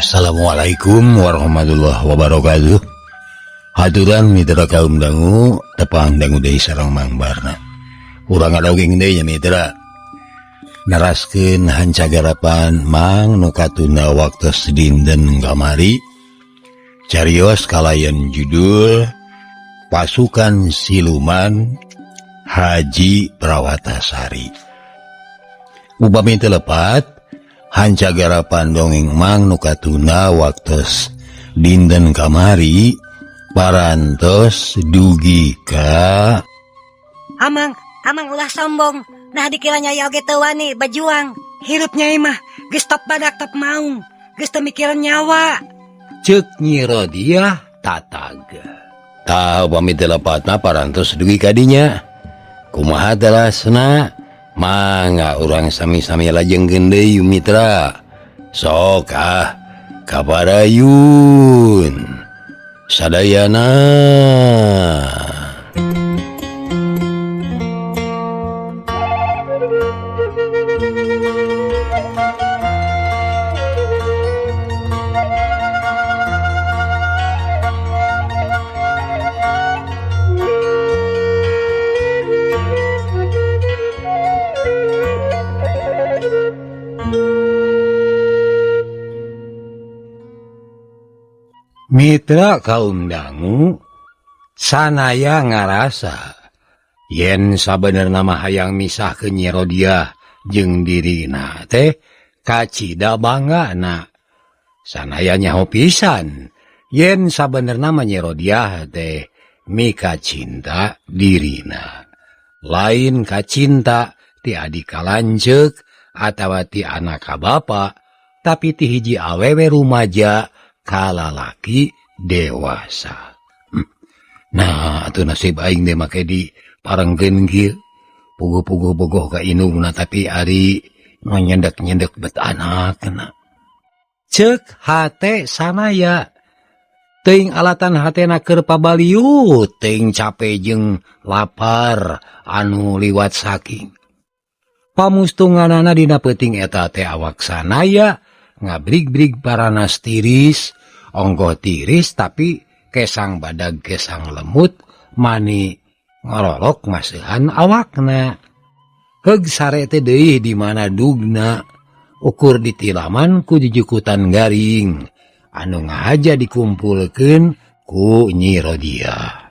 Assalamualaikum warahmatullahi wabarakatuh. Haturan mitra kaum dangu tepang dangu deui sareng Mang Barna. Urang ngadogeng deui nya mitra. Neraskeun hancagarapan Mang nu katunda waktos dinten kamari. Carios kalayan judul Pasukan Siluman Haji Prawatasari. Upami teu lepat hancagarapan dongeng Mang nu katunda waktos dinten kamari parantos dugi ka Amang, amang ulah sombong. Nah dikira nyai oge teu wani bajuang. Hirup nyai mah geus top badak top maung. Geus teu mikiran nyawa. Cek Nyi Rodiah tatag. Tah upami teu lepatna parantos dugi ka dinya. Kumaha telasna? Mangga urang sami-sami lajengkeun deui mitra. Sok ah kabarayun. Sadayana. Mitra kaum dangu sanaya ngarasa yen sabenerna mah hayang misah ke Nyi Rodiah jeung dirina teh kacida banggana. Sanaya nyaho pisan yen sabenerna mah Nyi Rodiah teh mika cinta dirina. Lain kacinta ti adi kalanceuk atawa ti anak ka bapa, tapi ti hiji awewe rumaja kalalaki dewasa. Nah, atuh nasib aing teh make di parengkeun kieu. Puguh-puguh bogoh ka indungna tapi ari nyendek-nyendek bet anakna. Ceuk hate sanaya teuing alatan hatena keur pabaliut teuing cape jeung lapar anu liwat saking. Pamustunganana dina peuting eta teh awak sanaya ngabrig-brig paranas tiris, onggoh tiris tapi kesang badag kesang lemut mani ngorolok maseuhan awakna. Heug sare teh deui di mana dugna ukur ditilaman ku jujukutan garing anu ngahaja dikumpulkeun ku Nyi Rodiah.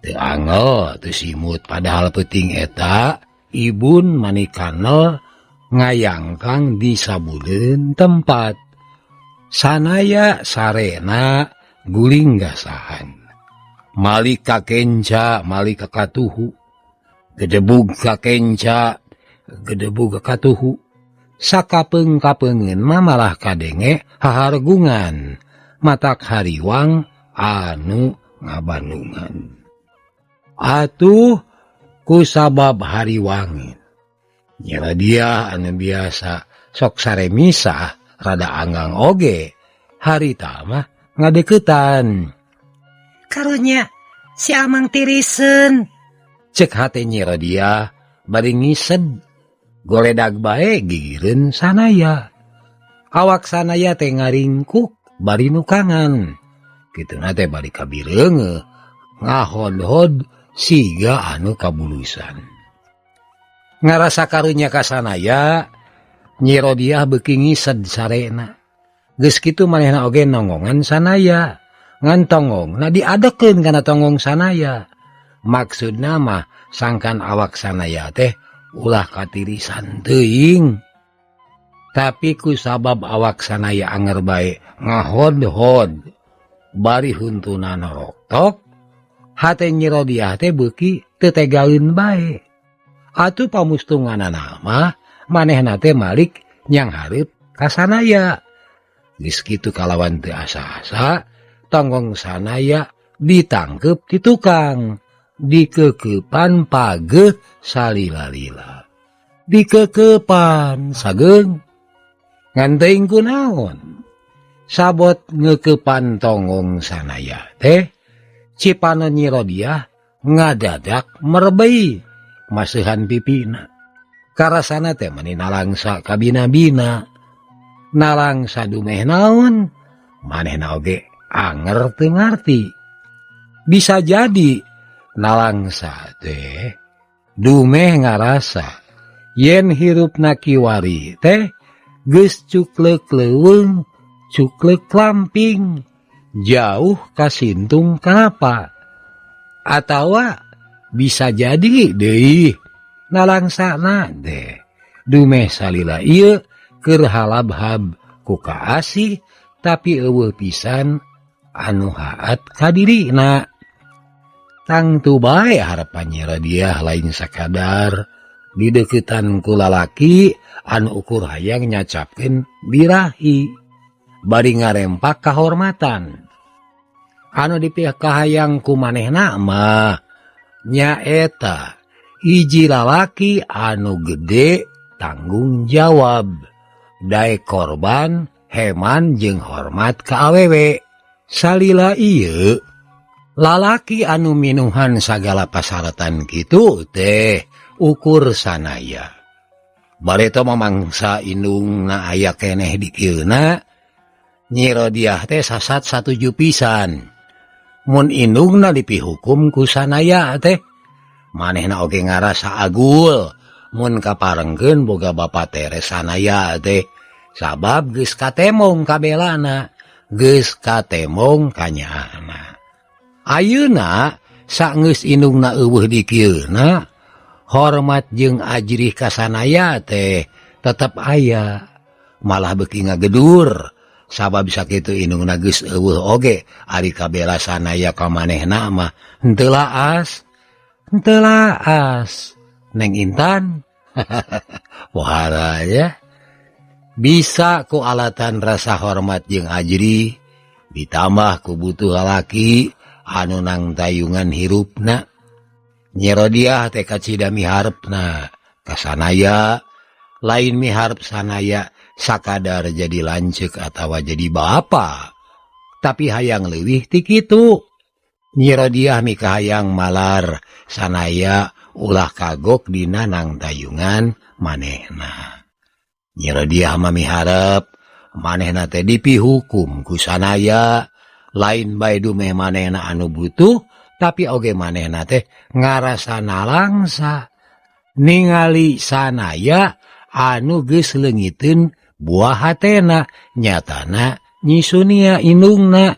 Teu angel teu simut padahal peuting eta ibun mani kanel ngayangkang di sabuleun tempat. Sanaya sarena guling gasahan. Malik ka kenca, malik ka katuhu. Gedebug ka kenca, gedebug ka katuhu. Sakapeung-kapeungeun mah malah kadenge hahargungan. Matak hariwang anu ngabandungan. Atuh kusabab hariwangin. Nyi Rodiah anu biasa sok sare misah rada anggang oge harita mah ngadeukeutan. Karunya si Amang tirisen. Cek hate Nyi Rodiah bari ngised goledag bae gigireun sanaya. Awak sanaya teh ngaringkuk bari nukangan. Kituna teh bari kabireungeuh ngahod-hod siga anu kabulusan. Ngarasa karunya ka sanaya, Nyi Rodiah beuki ngised sarena. Geus kitu manehna oge nongongan sanaya. Ngan tonggongna diadekeun kana tonggong sanaya. Maksudna mah sangkan awak sanaya teh ulah katirisan teuing. Tapi ku sabab awak sanaya anger bae ngahod-hod bari huntuna noroktok, hate Nyi Rodiah teh beuki teu tegaeun bae. Atuh pamustunganana mah manehna teh malik nyang hareup ka sanaya. Geus kitu kalawan teu asa-asa tonggong sanaya ditangkeup ti tukang, dikeukepan pageuh salila-lila. Dikeukepan sageung ngan teuing kunaon. Sabot ngeukepan tonggong sanaya teh cipanon Nyi Rodiah ngadadak merebei maseuhan pipina. Karasana teh mani nalangsa kabina-bina. Nalangsa dumeh naon manehna oge anger teu ngarti. Bisa jadi nalangsa teh dumeh ngarasa yen hirupna kiwari teh geus cukleuk leuweung cukleuk lamping jauh kasintung kalapa. Atawa bisa jadi deui nalangsana teh dumeh salila ieu keur halabhab ku kaasih tapi eueuh pisan anu haat ka dirina. Tangtu bae harapan Nyi Rodiah lain sakadar dideuketan ku lalaki anu ukur hayang nyacapkeun birahi bari ngarempak kahormatan. Anu dipikahayang ku manehna mah nyaeta hiji lalaki anu gede tanggung jawab daek korban heman jeung hormat ka awewe. Salila ieu lalaki anu minuhan sagala pasaratan kitu teh ukur sanaya. Bareto mamangsa indungna aya keneh dikieuna, Nyi Rodiah teh sasat satuju pisan. Mun indungna dipihukum ku sanaya teh manehna oge ngarasa agul mun kaparengkeun boga bapa tere sanaya teh sabab geus katemong kabelana, geus katemong kanyaahna. Ayeuna saenggeus indungna eueuh dikieuna, hormat jeung ajrih ka sanaya teh tetep aya, malah beuki ngagedur sabab sakitu indungna geus eueuh oge ari kabela sanaya ka manehna mah henteu laas, henteu laas. Neng Intan pohara ya bisa ku alatan rasa hormat jeung ajrih ditambah ku butuh lalaki anu nang tayungan hirupna. Nyi Rodiah teh kacida miharepna ka sanaya, lain miharep sanaya sakadar jadi lanceuk atawa jadi bapa, tapi hayang leuwih ti kitu. Nyi Rodiah mikahayang malar sanaya ulah kagok dina nang tayungan manehna. Nyi Rodiah mah miharep manehna teh dipihukum ku sanaya, lain bae dumeh manehna anu butuh, tapi oge manehna teh ngarasa nalangsa ningali sanaya anu geus leungiteun buah hatena nyatana Nyi Sunia indungna.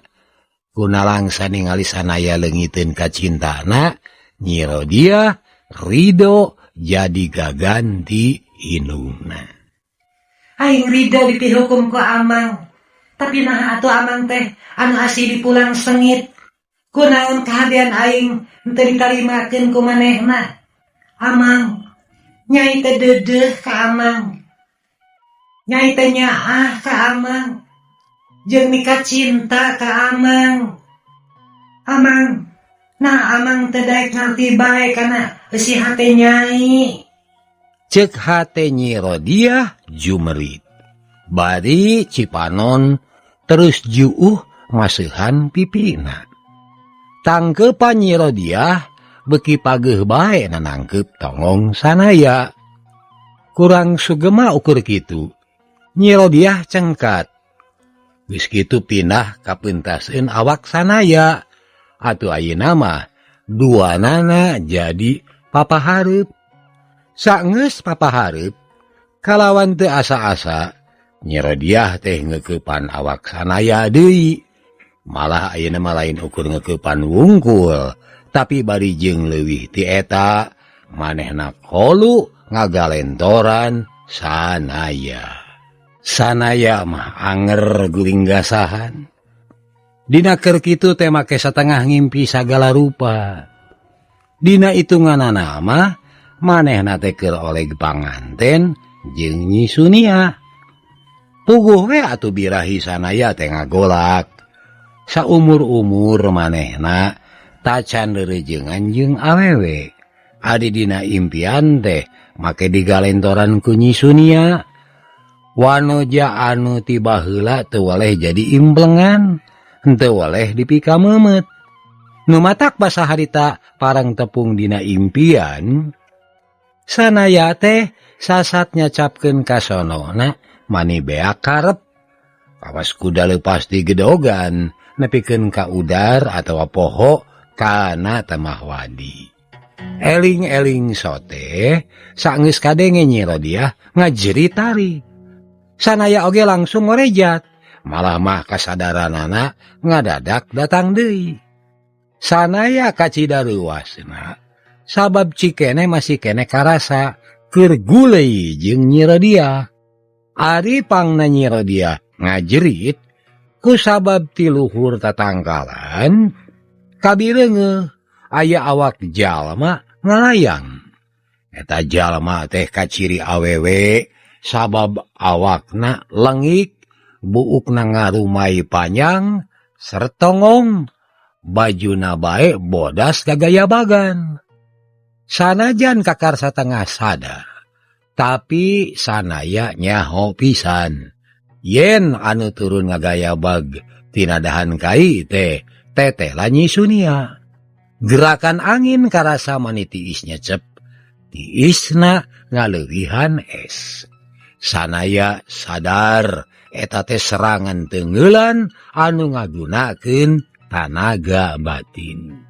Ku nalangsa ningali sanaya leungiteun kacintana, Nyi Rodiah ridho jadi gaganti indungna. Aing ridho dipihukum ku Amang, tapi naha atuh Amang teh anu asih dipulang sengit. Kunaon kahadean aing henteu ditarimakeun ku manehna. Amang, nyai teh deudeuh ka Amang. Nyai teh nyaah ka Amang. Jeung mika cinta ka Amang. Amang, nah Amang teh daek ngarti bae kana eusi hate nyai. Ceuk hate Nyi Rodiah jumerit. Bari Cipanon terus juuh maseuhan pipina. Tangkeupan Nyi Rodiah beuki pageuh bae nanangkeup tongong sanaya. Kurang sugema ukur kitu, Nyi Rodiah cengkat. Geus kitu pindah ka peuntaseun awak sanaya. Atuh ayeuna mah duanana jadi papahareup. Saenggeus papahareup, kalawan teu asa-asa Nyi Rodiah teh ngeukepan awak sanaya deui. Malah ayeuna mah lain ukur ngeukepan wungkul, tapi bari jeung leuwih ti eta manehna kolu ngagalentoran sanaya. Sanaya mah anger guling gasahan. Dina keur kitu teh make satengah ngimpi sagala rupa. Dina hitunganana mah manehna teh keur oleg panganten jeung Nyi Sunia. Puguh we atuh birahi sanaya teh ngagolak. Saumur-umur manehna tacan reurejeungan jeung awewe. Adi dina impian teh make digalentoran ku Nyi Sunia. Wanoja anu ti baheula teu waleh jadi implengan, henteu waleh dipikameumeut. Nu matak basa harita parang tepung dina impian, sanaya teh sasat nyacapkeun kasonona mani beak karep. Kawas kuda leupas di gedogan nepikeun ka udar atawa poho kana temah wadi. Eling-eling sote saenggeus kadenge Nyi Rodiah ngajerit tarik. Sanaya oge langsung ngorejat, malah mah kasadaranana ngadadak datang deui. Sanaya kacida reuasna sabab cikene masih kene karasa keur gulei jeung Nyi Rodiah. Ari pangna Nyi Rodiah ngajerit ku sabab ti luhur tatangkalan kabireungeuh aya awak jalma ngalayang. Eta jalma teh kaciri awewe sabab awakna lengik, buukna ngarumai panjang sertongong, bajuna bae bodas gagaya bagan. Sanajan kakar satengah sadar, tapi sanaya nyaho pisan yen anu turun ngagayabag tina dahan kai teh teteh Nyi Sunia. Gerakan angin karasa mani tiis nyecep, tiisna ngaleuwihan es. Sanaya sadar eta teh serangan tenggelan anu ngagunakeun tanaga batin.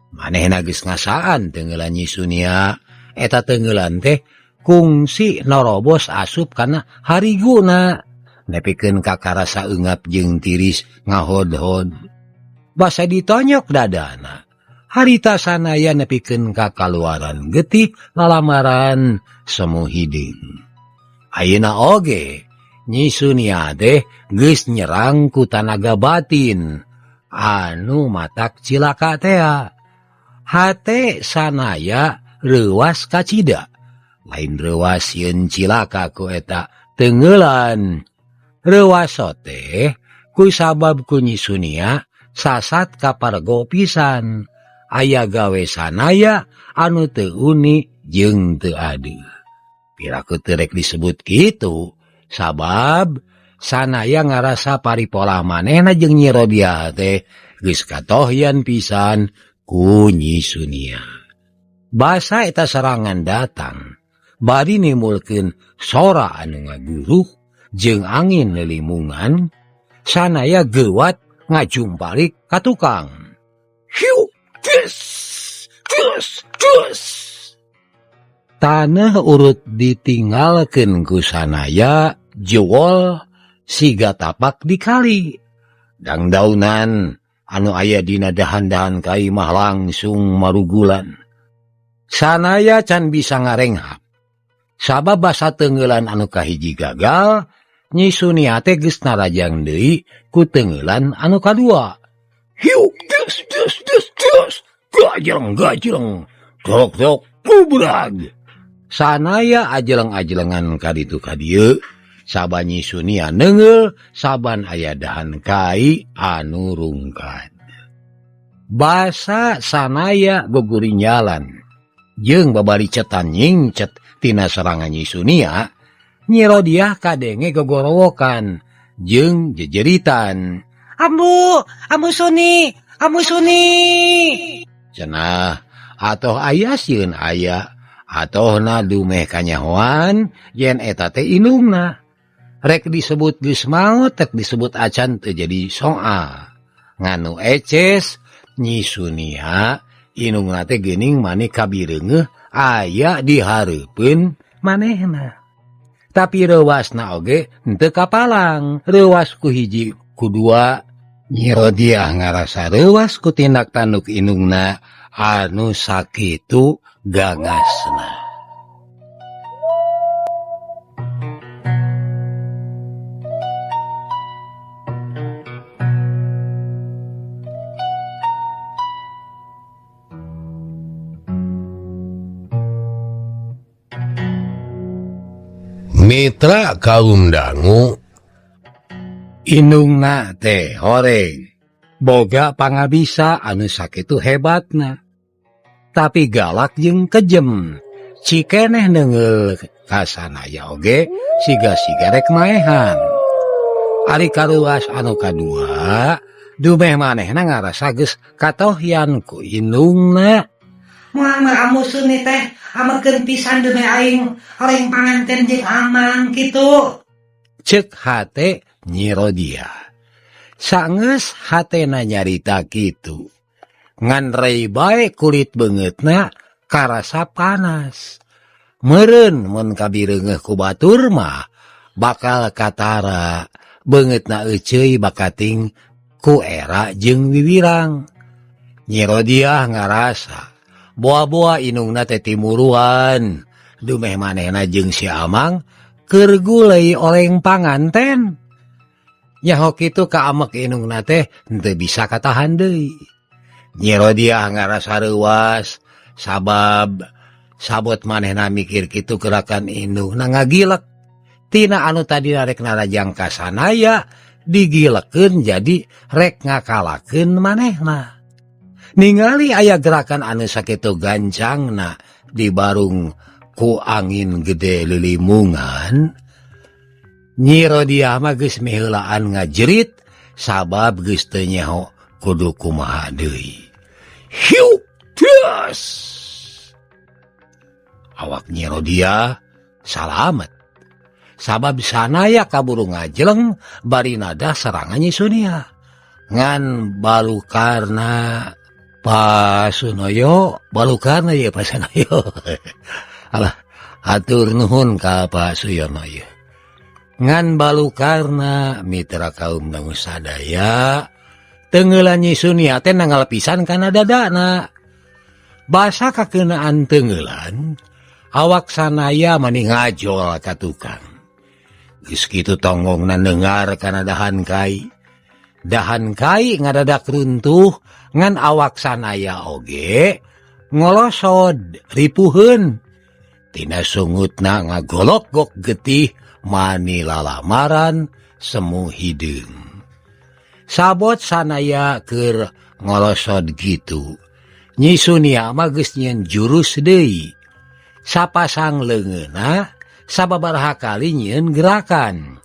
Manehna geus ngasaan tenggelan Nyi Sunia, eta tenggelan teh kungsi norobos asup kana hariguna nepikeun ka karasa eungap jeung tiris ngahodhod. Basa ditonyok dadana. Harita sanaya nepikeun ka kaluaran getih lalamaran semu hideung. Ayeuna oge Nyi Sunia teh geus nyerang ku tanaga batin anu matak cilaka tea. Hate sanaya reuas kacida, lain reuas sieun cilaka ku eta tenggelan. Reuas teh ku sabab ku Nyi Sunia sasat kapargo pisan. Aya gawe sanaya anu teu uni jeung teu adil. Piraku teu rek disebut kitu sabab sanaya ngarasa paripolah manehna jeung Nyi Rodiah teh geus katohyan pisan ku Nyi Sunia. Basa eta serangan datang bari nimulkeun sora anu ngaguruh jeung angin lelimungan, sanaya geuwat ngajumpalik ka tukang. Hiu, cus, cus, cus. Tanah urut ditinggalkeun ku sanaya jewol siga tapak di kali. Dangdaunan anu aya dina dahan-dahan kai mah langsung marugulan. Sanaya can bisa ngarenghap. Sabab basa tenggelan anu kahiji gagal, Nyi Sunia teh geus narajang deui ku tenggelan anu kadua. Hiu, dus, dus, dus, dus, gajreng, gajreng, dok, dok, kubrag. Sanaya ajeleng-ajelengan kaditu kadieu, saban Nyi Sunia neunggeul, saban aya dahan kai anu rungkad. Basa sanaya gogorinjalan jeung babaricetan nyingcet tina serangan Nyi Sunia, Nyi Rodiah kadenge gogorowokan jeung jejeritan. Ambu, Ambu Suni, Ambu Suni. Cenah atoh aya sieun aya, atohna dumeh kanyahoan yen eta teh indungna. Rek disebut geus maot, rek disebut acan teu jadi soal. Nganu eces Nyi Sunia indungna teh geuning mani kabireungeuh aya di hareupeun manehna. Tapi reuasna oge henteu kapalang, reuas ku hiji ku dua. Nyi Rodiah ngarasa reuas ku tindak tanduk indungna anu sakitu gagasna. Mitra kaum dangu indungna teh horeng boga pangabisa anu sakitu hebatna, tapi galak jeung kejem. Cikeneh neunggeul ka sanaya oge siga-siga rek maehan. Ari karuas anu kadua dumeh manehna ngarasa geus katohyan ku indungna. Moal mah Ambu Suni teh amekeun pisan dumeh aing oleng panganten jeung amang kitu. Ceuk hate Nyi Rodiah. Sanggeus hatena nyarita kitu ngan rei bae kulit beungeutna karasa panas. Meureun mun kabireungeuh ku batur mah bakal katara beungeutna euceuy bakating ku era jeung wiwirang. Nyi Rodiah ngarasa boa-boa inungna teh timuruan dumeh manehna jeung si Amang keur gulei oleng panganten. Nyaho kitu ka amek inungna teh henteu bisa katahan deui. Nyi Rodiah ngarasa reuwas sabab sabot manehna mikir kitu gerakan indungna ngagilek. Tina anu tadi rek narajang ka Sanaya digilekeun jadi rek ngakalakeun manehna. Ningali aya gerakan anu sakitu gancangna dibarung ku angin gede lilimungan, Nyi Rodiah mah geus miheulaan ngajerit sabab geus teu nyaho kudu kumaha deui. Hiuk tias. Awak Nyi Rodiah salamet. Sabab Sanaya kaburu ngajeleng bari nada serangan Nyi Sunia. Ngan balukarna Pak Sunoyo, balukarna ye Pak Sunoyo. Alah, atur nuhun ka Pak Suyono ye. Ngan balukarna mitra kaum dangu sadaya tengeulan Nyi Sunia teh nanggal pisan kana dadana. Basa kakeunaan tengeulan awak Sanaya mani ngajol ka tukang. Geus kitu tonggongna neungar kana dahan kai. Dahan kai ngadadak runtuh ngan awak Sanaya oge ngolosod ripuheun. Tina sungutna ngagolok-gok getih mani lalamaran semu hideung. Sabot Sanaya keur ngolosod kitu, Nyi Sunia mah geus nyieun jurus deui. Sapasang leungeunna sababaraha kali nyieun gerakan.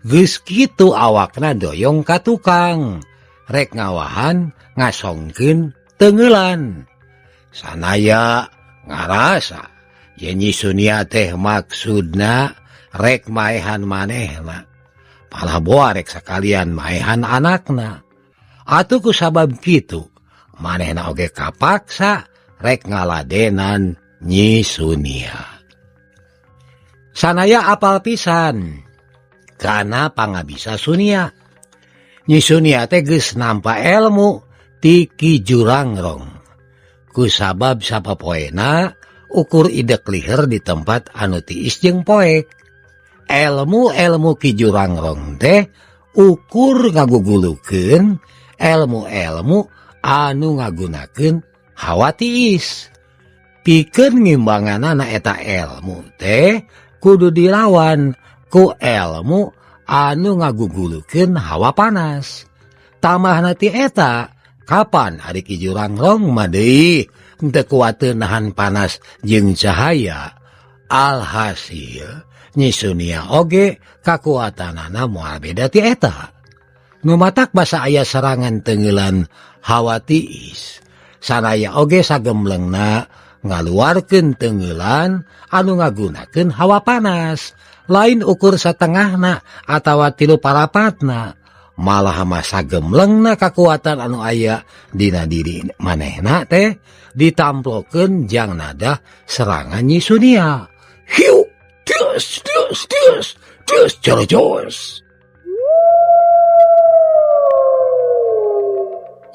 Geus kitu awakna doyong ka tukang, rek ngawahan ngasongkeun teungeulan. Sanaya ngarasa yen Nyi Sunia teh maksudna rek maehan manehna. Malah boa rek sakalian maehan anakna. Atuh ku sabab kitu manehna oge kapaksa rek ngaladenan Nyi Sunia. Sanaya apal pisan kana pangabisa Sunia. Nyi Sunia teh geus nampa elmu ti Ki Jurangrong. Ku sabab sapapoena ukur idek liher di tempat anu tiis jeung poek. Elmu-elmu Ki Jurangrong teh ukur ngagugulukeun elmu-elmu anu ngagunakeun hawa tiis. Pikeun ngimbanganana eta elmu teh kudu dilawan ku elmu anu ngagugulukeun hawa panas. Tamahna ti eta kapan ari Ki Jurangrong mah deui henteu kuateun nahan panas jeung cahaya. Alhasil Nyi Sunia oge kakuatanana moal beda ti eta. Nu matak basa aya serangan teungeulan hawa tiis. Sanaya oge sagemblengna ngaluarkeun teungeulan anu ngagunakeun hawa panas. Lain ukur satengahna atawa tilu parapatna, malah mah sagemblengna kakuatan anu aya dina diri manehna teh ditamplokeun jang nada serangan Nyi Sunia. Hiu tius tius tius tius jorojos.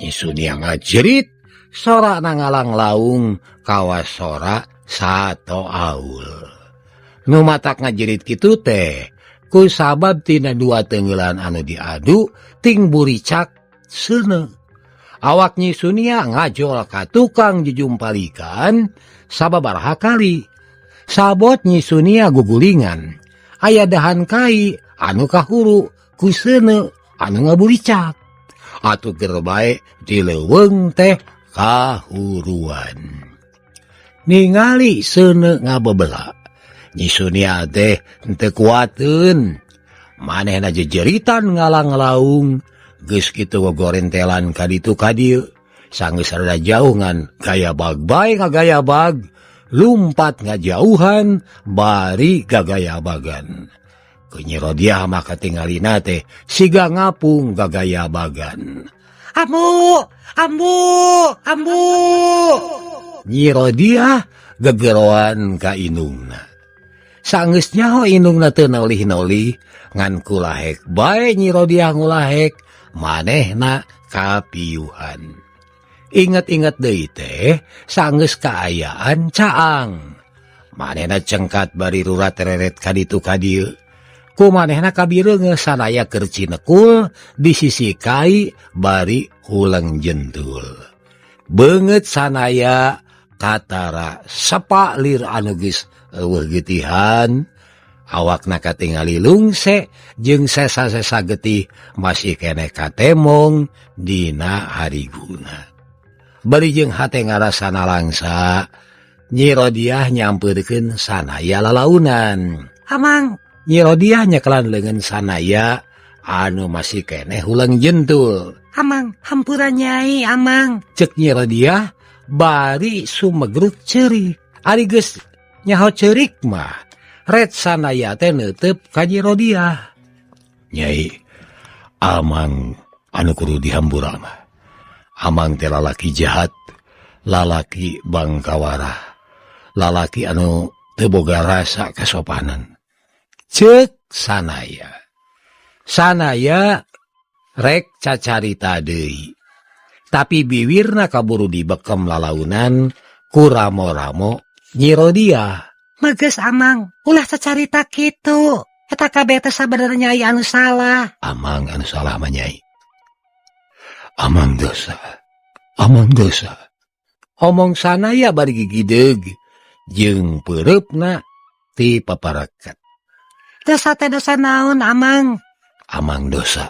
Nyi Sunia ngajerit sora nangalang laung kawas sora sato aul. Nu matak ngajerit kitu teh ku sabab tina dua teungeulan anu diadu ting buricak seuneu. Awak Nyi Sunia ngajol ka tukang jujumpalikan sababaraha kali. Sabot Nyi Sunia gugulingan aya dahan kai anu kahuru ku seuneu anu ngaburicak. Atuh ger bae di leuweung teh kahuruan. Ningali seuneu ngabebela, Nyi Sunia teh henteu kuateun. Manehna jejeritan ngalang-laung, geus kitu gogorentelan ka ditu ka dieu. Sanggeus rada jauh ngan gaya bag bae ngagaya bag, lumpat ngajauhan bari gagayabagan. Ku Nyi Rodiah mah katingalina teh siga ngapung gagayabagan. Ambu, ambu, ambu. Nyi Rodiah gegeroan ka indungna. Sanggeus nyaho indungna teu nolih-nolih ngan kulahek bae Nyi Rodiah ngulahek manehna kapiuhan. Inget-inget deui teh sanggeus kaayaan caang. Manehna cengkat bari rurat reret ka ditu ka dieu. Ku manehna kabireungeun sanaya keur cinekul di sisi kai bari huleng jentul. Beungeut sanaya katara sepa lir anu geus eueuh getihan, awakna katingali lungse jeung sesa-sesa getih masih keneh katemong dina hariguna. Bari jeung hate ngarasa nalangsa, Nyi Rodiah nyampeurkeun sanaya lalaunan. Amang, Nyi Rodiah nyekelan leungeun sanaya anu masih keneh huleng jentul. Amang, hampura Nyai, Amang. Cek Nyi Rodiah bari sumegruk ceurik. Ari geus nyaho ceurik mah, ret sanaya teh neuteup ka Nyi Rodiah. Nyai, Amang anu kudu dihampura mah. Amang teh lalaki jahat, lalaki bangkawara, lalaki anu teu boga rasa kasopanan. Cek sanaya. Sanaya rek cacarita deui. Tapi biwirna kaburu dibekem lalaunan ku ramo-ramo Nyi Rodiah. Meges Amang, ulah cacarita kitu. Eta kabeh teh sabenerna Nyai anu salah. Amang anu salah mah Nyai. Amang dosa. Amang dosa. Omong sanaya bari gigideg jeung peureupna ti paparakat. Dosa teh dosa naon Amang? Amang dosa.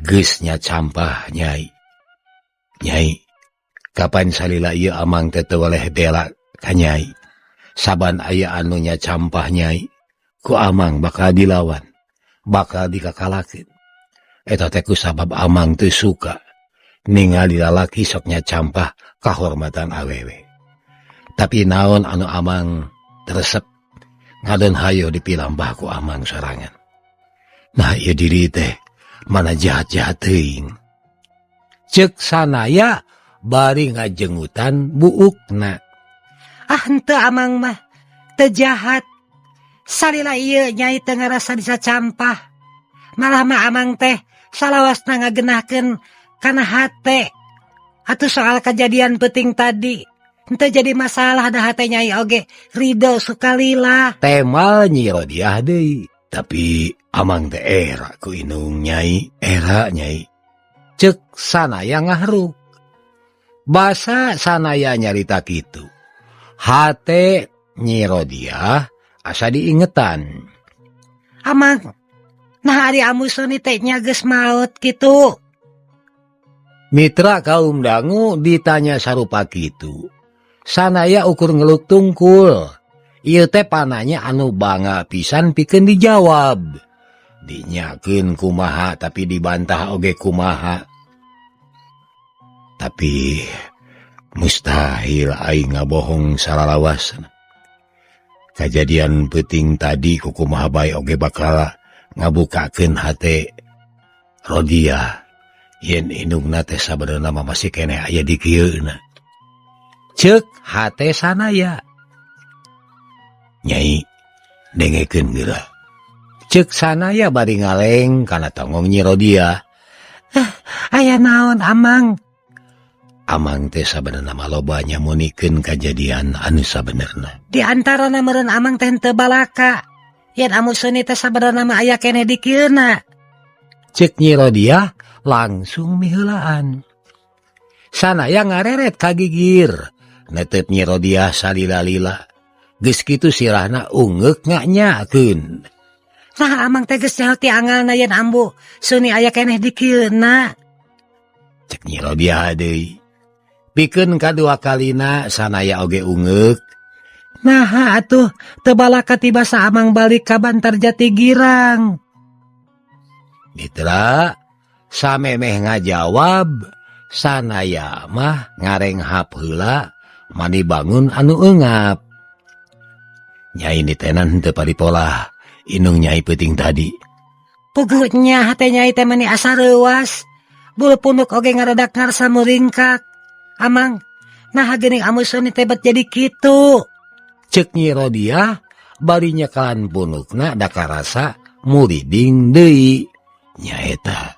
Geus nya campah Nyai. Nyai, kapan salila ieu Amang teh teu weleh bela ka Nyai? Saban aya anu nya campah Nyai, ku Amang bakal dilawan, bakal dikakalakeun. Eta teh ku sabab Amang teu suka ningali lalaki sok nya campah kahormatan awewe. Tapi naon anu Amang teresep ngadon hayo dipilambah ku Amang sorangan. Nah ieu diri teh mana jahat-jahat teuing. Cek sanaya bari ngajengutan buukna. Ah henteu Amang mah teu jahat. Salila ieu Nyai teu ngarasa bisa campah. Malah mah Amang teh salawasna ngagenahkeun kana hate. Atuh soal kejadian penting tadi henteu jadi masalah da hate Nyai oge ridho sukalila. Temal Nyi Rodiah deui. Tapi Amang teh era ku indung Nyai, era Nyai. Cek sanaya ngahruk. Basa sanaya nyarita kitu. Hate Nyi Rodiah asa diingetan. Amang, nah ari Ambu Suni teh nya geus maot kitu. Mitra kaum dangu ditanya sarupa kitu. Sanaya ukur ngeluk tungkul. Ieu teh pananya anu bangga pisan pikeun dijawab. Dinyakeun kumaha tapi dibantah oge kumaha. Tapi mustahil aing ngabohong salalawasna. Kajadian peuting tadi kukumaha bae oge bakal ngabukakeun hate Rodiah. Yen indungna teh sabenerna mah masih keneh aya di kieuna. Ceuk hate sanaya. Nyai, dengekeun geura. Ceuk sanaya bari ngaleng kana tonggong Nyi Rodiah. Aya naon Amang? Amang teh sabenerna mah loba nyamunikeun kajadian anu sabenerna. Di antarana meureun Amang teh henteu balaka. Yen Ambu Suni teh sabenerna mah aya keneh di kieuna. Ceuk Nyi Rodiah langsung miheulaan. Sanaya ngareret ka gigir. Netep Nyi Rodiah salila-lila. Geus kitu sirahna ungeuk nganyakeun. Nah Amang teh geus nyaho ti angalna yen Ambu Suni aya keneh di kieuna. Cek Nyi Rodiah deui. Pikeun kadua kalina sanaya oge ungeuk. Naha atuh teu balaka tibasa Amang balik ka Bantar Jati Girang. Mitra samemeh ngajawab sanaya mah ngarenghap heula mani bangun anu eungap. Nyai nitenan henteu paripolah. Indung Nyai peuting tadi. Puguh nya hate Nyai teh meni asa reuas. Bulu punuk oge ngaredak ngarsa muringkak. Amang, naha geuning Ambu Suni teh bet jadi kitu. Cek Nyi Rodiah bari nyekalan punukna da karasa muriding deui. Nyaeta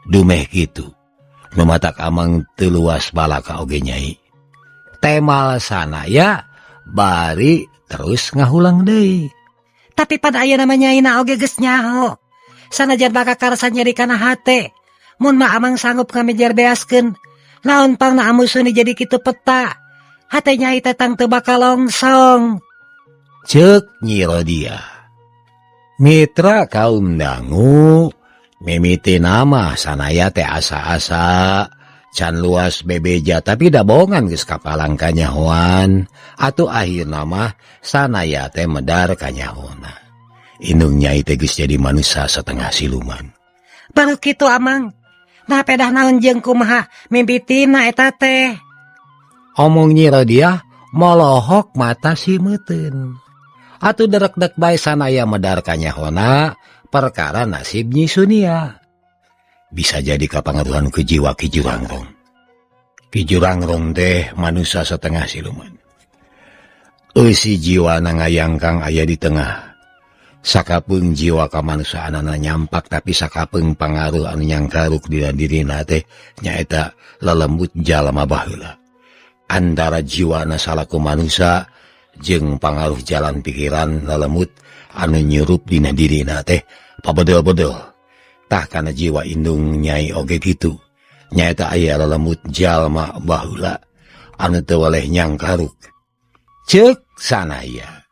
dumeh kitu. Nu matak Amang teu luas balaka oge Nyai. Temal sanaya bari terus ngahulang deui. Tapi pada ayeuna mah nyaina oge geus nyaho. Sanajan bakal karasa nyeri kana hate. Mun mah Amang sanggup ngamejer beaskeun. Naon pangna Ambu Suni jadi kitu peta. Hate Nyai teh tang teu bakal longsong. Cek Nyi Rodiah. Mitra kaum dangu mimiti nama sanaya teh asa-asa can luas bebeja tapi da bohongan geus kapalang kanyahoan atuh akhirna mah sanaya teh medar kanyahona. Indung Nyai teh geus jadi manusia setengah siluman. Baru kitu Amang. Nah pedah naon jeung kumaha mimpitina eta teh. Omong Nyi Rodiah molohok mata si meuteun. Atuh derek-dek bae sanaya medar kanyahona perkara nasib Nyi Sunia. Bisa jadi kapangaruhan ku jiwa Ki Jurangrong. Ki Jurangrong teh manusia setengah siluman. Eusi jiwana ngayangkang aya di tengah. Sakapeung jiwa kamanusiaanana nyampak tapi sakapeung pangaruh anu nyangkaruk dina dirina teh nyaeta lelembut jalma baheula. Antara jiwana salaku manusia jeung pangaruh jalan pikiran lelemut anu nyurup dina dirina teh pabedel-bedel. Tah kana jiwa indung Nyai oge kitu. Nyaeta aya lelemut jalma baheula anu teu weleh nyangkaruk. Ceuk sanaya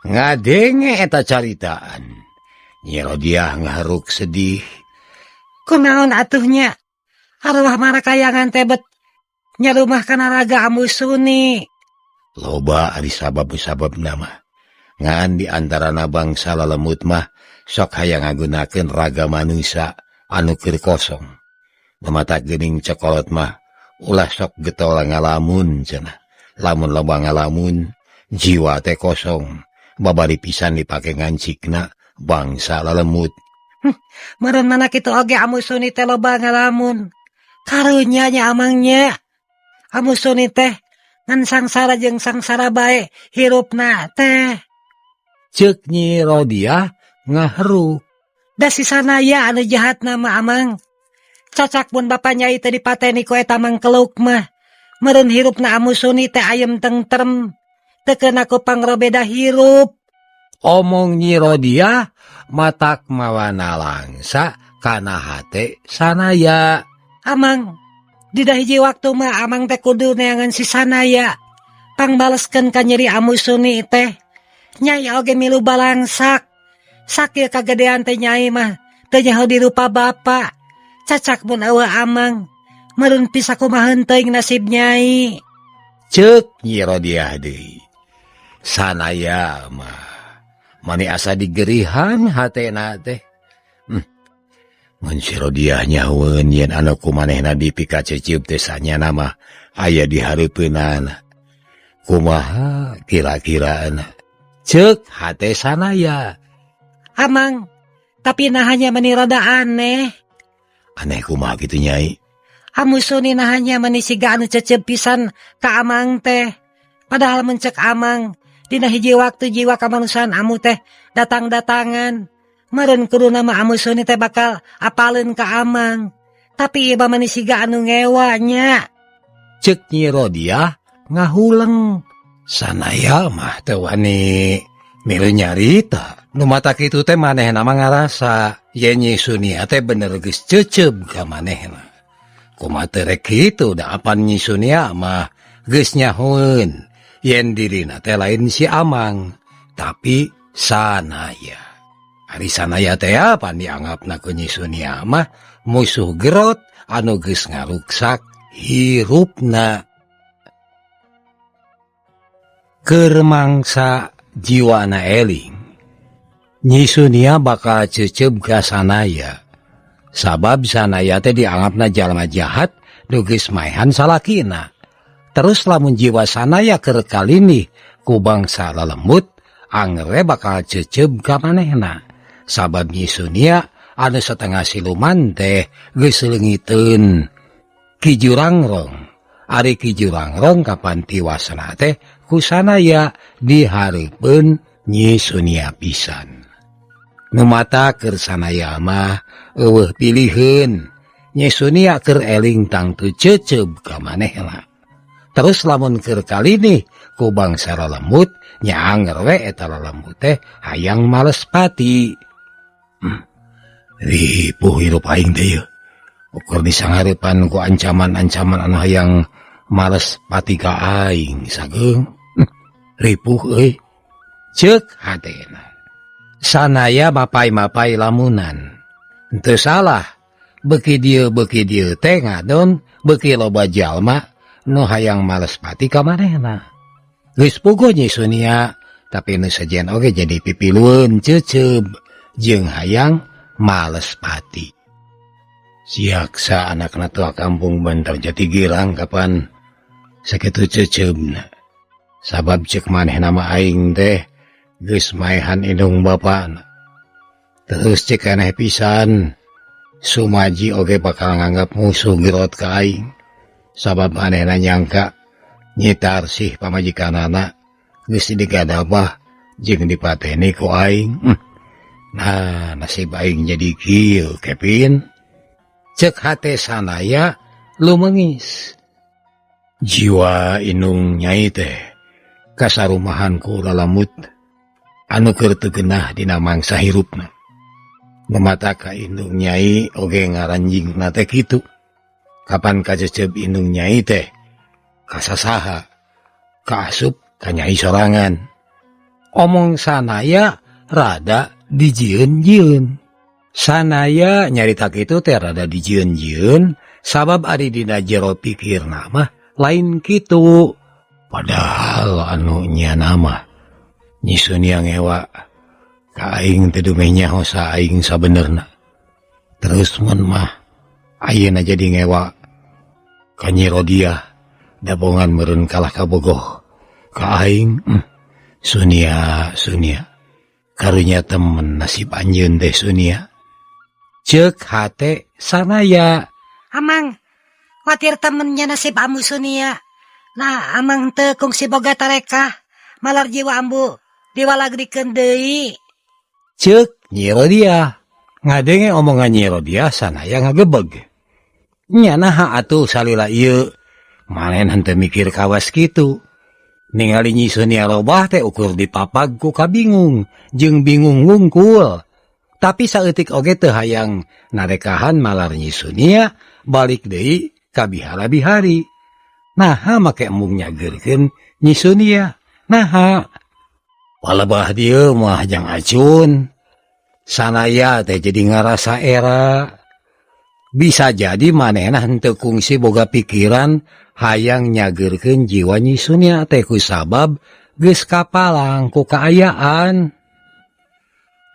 ngadenge eta caritaan. Nyi Rodiah ngaharuk sedih. Kunaon atuh nya? Arwah marakayangan teh bet nyarumah kana raga Ambu Suni. Loba ari sabab-sabab nama. Ngan di antarana bangsa lelemut mah sok hayang ngagunakeun raga manusia anu keur kosong. Mamata geuning cekolot mah ulah sok getol ngalamun cenah. Lamun loba ngalamun jiwa teh kosong. Babari pisan dipake ngancikna bangsa lelemut. Meureun mana kitu oge Ambu Suni teh loba ngalamun. Karunya nya amangnya. Ambu Suni teh ngan sangsara jeung sangsara bae hirupna teh. Ceuk Nyi Rodiah ngaheru. Da si sanaya anu jahat nama Amang. Cacak mun bapa Nyai teh dipateni ku eta mangkeluk mah. Meureun hirupna Ambu Suni teh ayem tentrem. Teu keuna ku pangrobeda hirup. Omong Nyi Rodiah matak mawana langsa kana hate sanaya. Amang, dina hiji waktu mah Amang teh kudu neangan si sanaya. Pangbaleskeun ka nyeri Ambu Suni teh. Nyai oge milu balangsak. Sakieu kagedean teh Nyai mah teu nyaho dirupa bapa. Cacak mun eueuh Amang, meureun bisa kumaha teuing nasib Nyai. Ceuk Nyi Rodiah deui. Sanaya mah mani asa digerihan hatena teh. Mun si Rodiah nyahoeun yen anu kumanehna dipikaceceup teh sanyana mah aya di hareupeunana. Kumaha kira-kirana? Ceuk hate sanaya. Amang, tapi nahanya meni rada aneh. Aneh kumaha kitu Nyai? Ambu Suni nahanya meni siga anu cecep pisan ka Amang teh. Padahal mencek Amang dina hiji waktu jiwa kamanusiaan Amu teh datang-datangan. Meureun kuduna mah Ambu Suni teh bakal apaleun ka Amang. Tapi ieu mah meni siga anu ngewa nya. Ceuk Nyi Rodiah ngahuleng. Sanaya mah teu wani milu nyarita. Nu mata kitu teh manehna mah ngarasa yen Nyi Sunia teh bener geus cecep ka manehna. Kumaha teu rek kitu da apan Nyi Sunia mah geus nyahoeun yen dirina teh lain si Amang tapi sanaya. Ari sanaya teh apan dianggapna ku Nyi Sunia mah musuh gerot anu geus ngaruksak hirupna. Keur mangsa jiwana eling, Nyi Sunia bakal cecep ka sanaya. Sabab sanaya teh dianggapna jalma jahat nu geus maehan salakina. Terus lamun jiwa sanaya keur kalini ku bangsa lelemut Anger we bakal ceceub ka manehna. Sabab Nyi Sunia anu satengah siluman teh geus leungiteun Ki Jurangrong. Ari Ki Jurangrong kapan tiwasna teh ku Sanaya dihareupeun Nyi Sunia pisan. Nu mata keur Sanaya mah eueuh piliheun. Nyi Sunia keur eling tangtu ceceub ka manehna. Terus lamun keur kalinih ku bangsa lelembut nya anger we eta lelembut teh hayang males pati. Ripuh hirup aing teh yeuh. Ukur disangareupan ku ancaman-ancaman anu hayang males pati ka aing sageung. Ripuh euy. Ceuk hatena. Sanaya mapai-mapai lamunan. Teu salah, beuki dieu teh ngadon beuki loba jalma nu hayang males pati ka manehna. Geus puguh Nyi Sunia, tapi nu sejen oge jadi pipilueun ceuceub jeung hayang males pati. Siaksa anakna tua kampung Bantarjati girang kapan sakitu ceuceubna. Sabab ceuk manehna mah aing teh geus maehan indung bapana. Terus ceuk aneh pisan, Sumaji oge bakal nganggap musuh gerot ka aing. Sabab manehna nyangka Nyi Tarsih pamajikanana geus digadabah jeung dipateni ku aing. Nah, nasib aing jadi kieu, Kevin. Ceuk hate Sanaya lumengis. Jiwa indung nyai teh kasarumahan ku lalamut anu keur teu geunah dina mangsa hirupna. Nu mata ka indung nyai oge ngaranjingna teh kitu. Kapan kacecep indung nyai teh kasasaha kaasup ka nyai sorangan. Omong Sanaya rada dijieun-jieun. Sanaya nyarita kitu teh rada dijieun-jieun sabab ari dina jero pikirna mah lain kitu. Padahal anu nyana mah Nyi Sunia ngewa ka aing teh dumeh nyaho sa aing sabenerna. Terus mun mah ayeuna jadi ngewa ka Nyi Rodiah dabongan meureun kalah kabogoh ka aing. Sunia, Sunia, karunya temen nasib anjeun teh Sunia. Ceuk hate Sanaya. Amang, khawatir temennya nasib ambu Sunia. Nah, amang teu kungsi boga tarekah, malar jiwa ambu diwalagrikeun deui. Ceuk Nyi Rodiah. Ngadenge omongan Nyi Rodiah Sanaya ngagebeg. Nya naha atuh salila ieu manehna henteu mikir kawas kitu. Ningali Nyi Sunia robah teh ukur dipapag ku kabingung jeung bingung wungkul. Tapi saeutik oge teu hayang narekahan malar Nyi Sunia balik deui ka bihara-bihari. Naha make embung nyageurkeun Nyi Sunia. Naha palebah dieu mah jang acun. Sanaya teh jadi ngarasa era. Bisa jadi manehna henteu kungsi boga pikiran hayang nyageurkeun jiwa Nyi Sunia teh ku sabab geus kapalang ku kaayaan.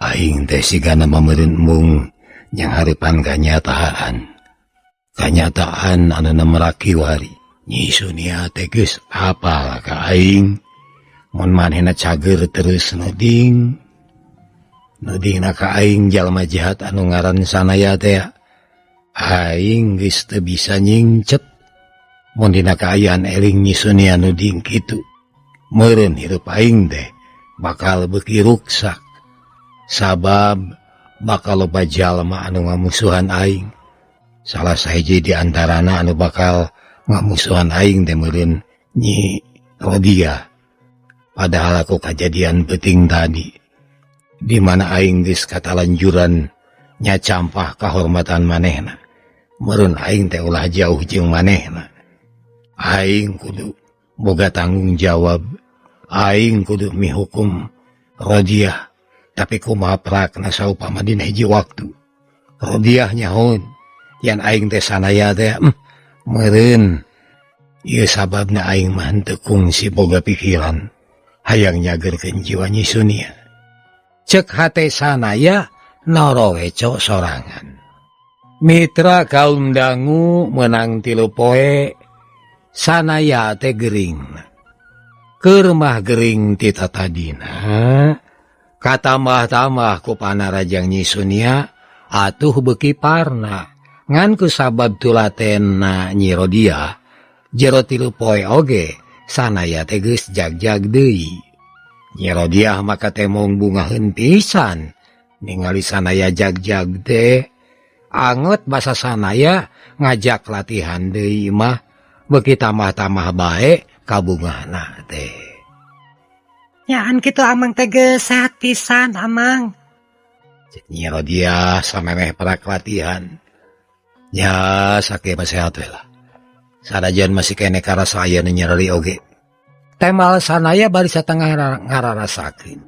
Aing teh sigana mameureun embung jang hareupan kanyataan. Kanyataan anu nemeraki wari. Nyi Sunia teh geus apal ka aing. Mun manehna cager terus nuding. Nudingna ka aing jalma jahat anu ngaran Sanaya teh. Aing geus teu bisa nyingcet. Mun dina kaayaan eling Nyi Sunia nuding kitu. Meureun hirup aing teh bakal beuki ruksak. Sabab bakal loba jalma anu ngamusuhan aing. Salah sahiji di antarana anu bakal ngamusuhan aing teh meureun Nyi Rodiah. Padahal aku kajadian peuting tadi di mana aing geus katalanjuran nyacampah kahormatan manehna. Meureun aing teh ulah jauh jeung manehna. Aing kudu boga tanggung jawab. Aing kudu mihukum Rodiah. Tapi kumaha prakna saupama dina hiji waktu. Rodiah nyahoun yen aing teh Sanaya teh meureun ieu sababna aing mah henteu kungsi boga pikiran hayang nyageurkeun jiwa Nyi Sunia. Ceuk hate Sanaya noroweco sorangan. Mitra kaum dangu menang 3 poe Sanaya teh gering. Keur mah gering ti tatadina katambah-tambah ku panarajang Nyi Sunia atuh beuki parna ngan ku sabab tulatenna Nyi Rodiah jero 3 poe oge sanaya teh geus jagjag deui. Nyi Rodiah maka temong bungaheun pisan ningali sanaya jagjag teh anget basa sanaya ngajak latihan deui mah beuki tambah-tambah bae kabungahna teh. Nyaan kitu Amang teh geus sehat pisan Amang. Cek Nyi Rodiah samemeh prak latihan. Nya sakieu mah sehat we lah. Sanajan masih keneh karasa aya nu nyereri oge. Temal sanaya bari satengah ngararasakeun.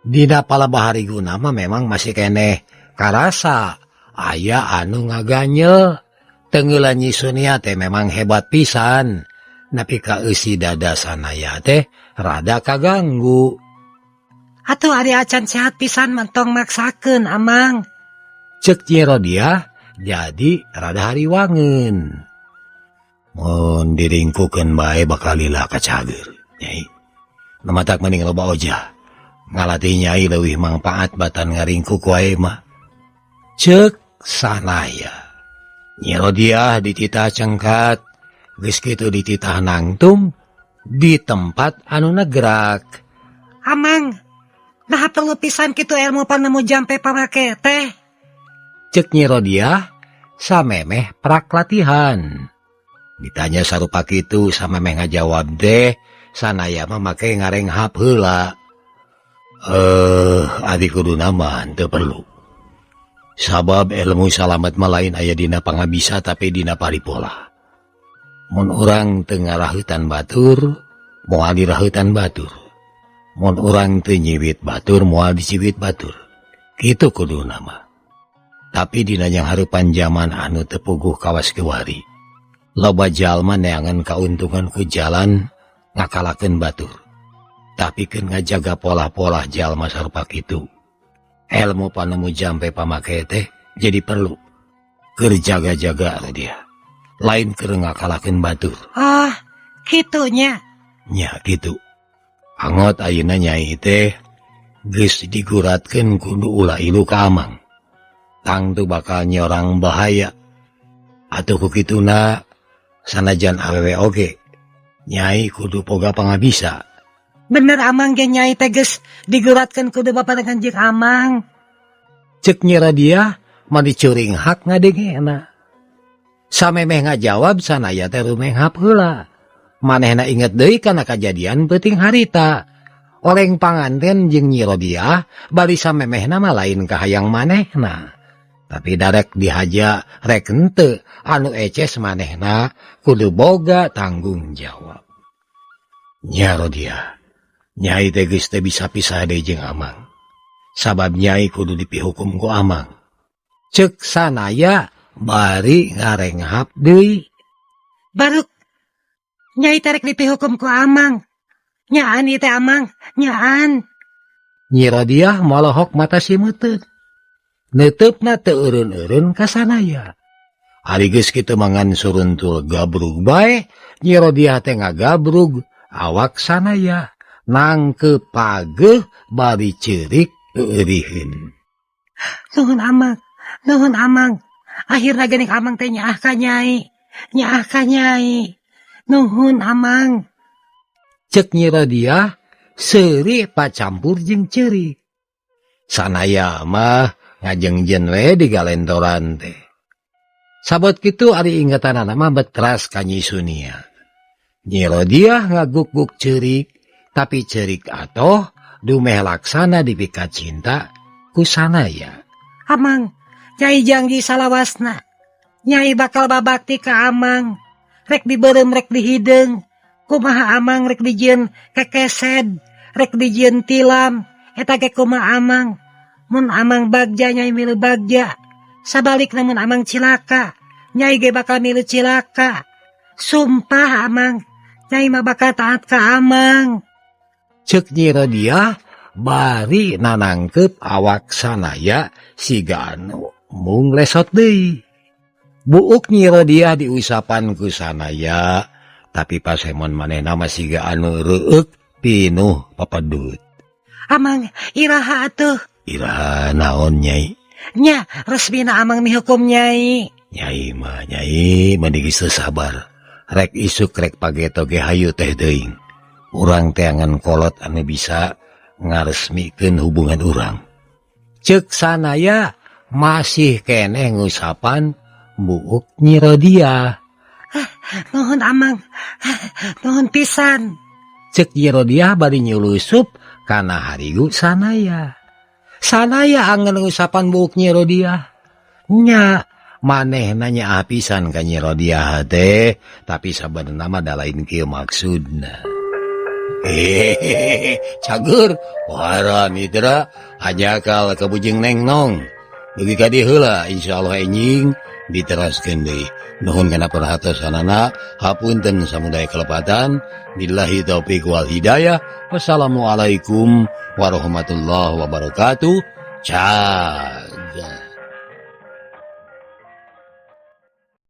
Dina palebah hariguna mah memang masih keneh karasa aya anu ngaganyel. Tengeulan Nyi Sunia teh memang hebat pisan. Nepi ka eusi dada sanaya teh rada kaganggu. Atuh ari acan sehat pisan mah tong maksakeun Amang. Cek Nyi Rodiah jadi rada hariwangeun. Mun diringkukeun bae bakal lila kacager Nyai. Nu matak mending loba ojah. Ngalatih Nyai leuwih mangpaat batan ngaringkuk wae mah. Cek sanaya. Nyi Rodiah dititah cengkat, geus kitu dititah nangtung di tempat anu negrak. Amang, naha perlu pisan kitu ilmu panemu jampe pamake teh? Cek Nyi Rodiah samemeh prak latihan. Ditanya sarupa kitu samemeh ngajawab teh sanaya mah make ngarenghap heula. Adi kuduna mah teu perlu. Sabab ilmu salamet mah lain aya dina pangabisa tapi dina paripola. Mun urang teu ngarahutan batur, moal dirahutan batur. Mun urang teu nyiwit batur, moal diciwit batur. Kitu kuduna mah. Tapi dina yang harupan zaman anu teu puguh kawas kiwari. Loba jalma neangan kauntungan ku jalan ngakalakeun batur. Tapi keun ngajaga pola-pola jalma sarupa kitu. Ilmu panemu jampe pamake teh jadi perlu. Keur jaga-jaga dia. Lain keur ngakalakeun batur. Ah, kitunya. Nya kitu. Angot ayeuna Nyai teh geus diguratkeun kudu ulah ilu ka Amang. Tangtu bakal nyorang bahaya. Atuh ku kituna sanajan awewe oge Nyai kudu boga pangabisa. Bener Amang ge Nyai teh geus diguratkeun kudu baparengan jeung Amang. Cek Nyi Rodiah mah dicuring hak ngadengena. Samemeh ngajawab sanaya teh rumenghap heula. Manehna inget deui kana kajadian peuting harita. Oleng panganten jeung Nyi Rodiah bari samemehna mah lain kahayang manehna. Tapi darek dihaja rek henteu anu eces manehna kudu boga tanggung jawab. Nya Rodiah, Nyai teh geus teu bisa pisah deui jeung Amang. Sabab Nyai kudu dipihukum ku Amang. Cek sanaya bari ngarenghap deui. Baruk Nyai teh rek dipihukum ku Amang. Nyaan ieu teh Amang, nyaan. Nyi Rodiah molohok mata simeuteut. Neuteupna teu eureun-eureun ka sanaya. Ari geus kitu mangan suruntul gabrug bae, Nyi Rodiah teh ngagabrug awak sanaya. Nangkep pageuh bari ceurik eureun. Nuhun Amang, nuhun Amang. Akhirna geuning Amang teh nyaah ka Nyai, nyaah ka Nyai. Nuhun Amang. Cek Nyi Rodiah seuri pacampur jeung ceurik. Sanaya mah ngajengjen we di galentoran teh. Sabot kitu ari ingetanana mah betras ka Nyi Sunia. Nyi Rodiah ngaguk-guk ceurik, tapi ceurik atoh dumeh laksana dipika cinta ku sanaya. Amang, Nyai janji salawasna. Nyai bakal babakti ka Amang. Rek dibeureum rek dihideung. Kumaha Amang rek dijieun kekesed, rek dijieun tilam, eta ge kumaha Amang. Mun Amang bagja Nyai milu bagja. Sabalikna mun Amang cilaka, Nyai ge bakal milu cilaka. Sumpah Amang, Nyai mah bakal taat ka Amang. Cek Nyi Rodiah bari nanangkep awak sanaya siga anu mung lesot deui. Buuk Nyi Rodiah diusapan ku sanaya, Tapi pasemon manehna mah siga anu reueuk pinuh papadut. Amang iraha atuh? Iraha naon, Nyai? Nya resmina Amang mihukum Nyai. Nyai mah, Nyai, mending geus sabar. Rek isuk rek pageto ge hayu teh teuing. Urang teangan kolot anu bisa ngaresmikeun hubungan urang. Cek Sanaya masih keneh ngusapan buuk Nyi Rodia. Nuhun, Amang, nuhun pisan. Cek Nyi Rodia bari nyulusup kana harigu Sanaya. Sanaya angen ngusapan buuk Nyi Rodia. Nya maneh nanya pisan ka Nyi Rodia teh, tapi sabenerna mah da lain kieu maksudna. Hehehe, cager, wara mitra hajakal ka Bujing Nengnong. Dugi ka dieu heula, insyaallah enjing diteraskeun deui. Nuhun kana perhatosanana, hapunten samudaya kelepatan. Billahi taufik wal hidayah. Wassalamualaikum warahmatullahi wabarakatuh. Cager.